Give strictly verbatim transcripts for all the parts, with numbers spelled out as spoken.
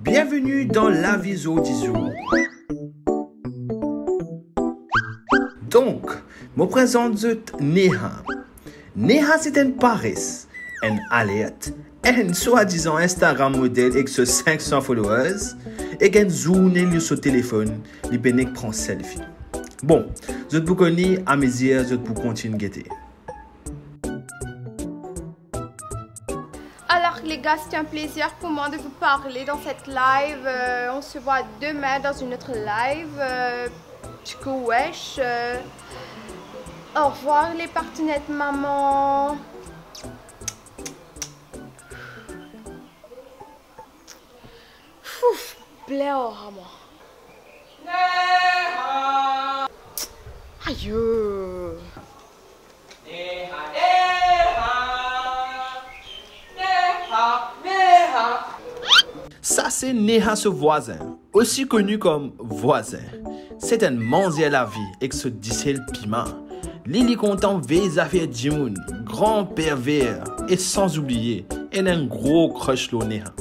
Bienvenue dans Lavi Zordi Zour. Donk, mo prezant zot Neha. Neha se enn pares, enn alert, enn swadizan Instagram model ek so sink san followers, ek enn zourne li so telefonn, li pe nek pran selfie. Bon, zot pou kone, amezir zot pou kontign gete. Alors les gars, c'était un plaisir pour moi de vous parler dans cette live. Euh, on se voit demain dans une autre live. Euh, du coup, wesh. Euh, au revoir les partenaires de maman. Fouf, blé o rama. Ayo. Sa se Neha so vwazin, osi koni kom vwazin. Se enn manzer lavi ek so disel piman. Li, li kontan vey zafer dimoun, gran perver, e san oubliye, ena enn gro crush lor Neha.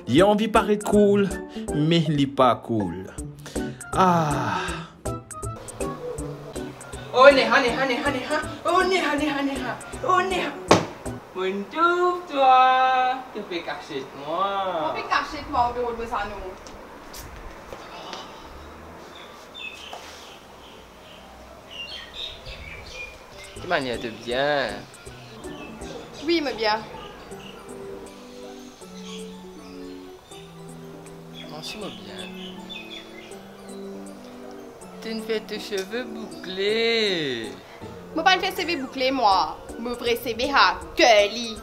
Li anvi paret cool, me li pa cool. Ah. Oh Neha, Neha, Neha, Neha. Oh Neha, Neha, Neha. Oh Neha. Mo'nn trouv twa. To pe kasiet mwa. Mo pe kasiet mwa, ou pe rod mo sa non. Ki manier to bien? Wi, mo bien. Mwa osi mo bien. To'nn fer to seve boukle. Mo pa'nn fer seve boukle mwa. Mo vre seve sa, curly.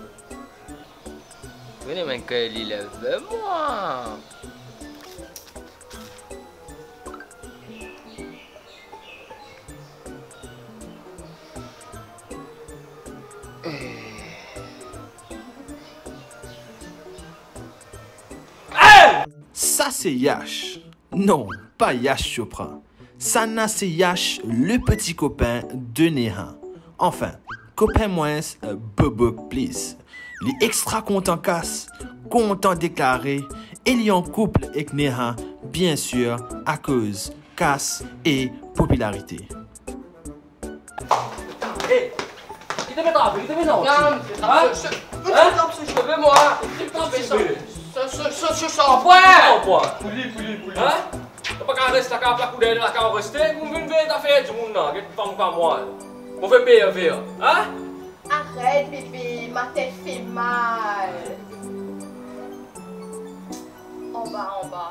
Vini, mo curly leve mwa. Sa se Yash. Non, pa Yash Chopra. Sa la se Yash, le petit copain de Neha. Anfin, kopin mwins, euh, bobo plis. Li extra kontan kas, kontan deklare, e li an koup ek Neha, biensir, akoz kas e popilarite. Hey, ki to pe trape? Ki to pe trape? Hein? Hein? Hein? Leve mwa. Ki to pe trape? Sa, sa, sa, sa, sa, pwa. Sa, pwa. Pou li, pou li, pou li. Hein? To pa kav res lakaz la, kou deryer lakaz reste, pou vinn vey zafer dimoun la, get fam pa mwa. Move perver, hein? Aret, bebe, ma tet fer mal. Anba, anba.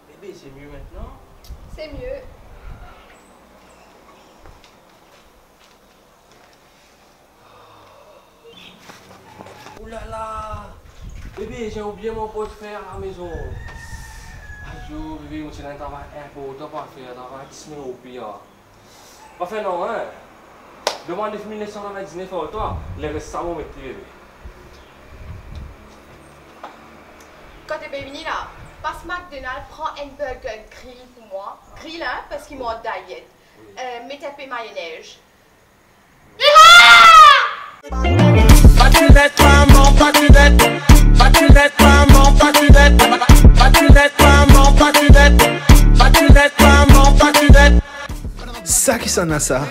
Bebe, c'est mieux maintenant? C'est mieux. Oulala! Bebe, j'ai oublié mon portefeuille à la maison. Ayo, bebe, mo ti ena enn travay inportan pou al fer, travay ki sime o pir. Pa fer non, hein? Demann de mil nef san katrevin-diznef ar twa, leres sa mo met li, bebe. Kan to pe vini la, pas McDonald, pran enn burger grill pou mwa. Grill, hein, parski mo an diet. Euh, met inpe mayonez. Sa ki sa na sa,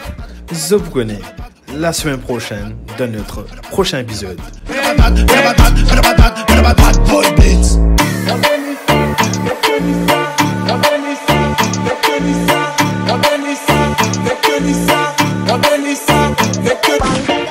zot pou kone, la semaine prochaine dans notre prochain épisode.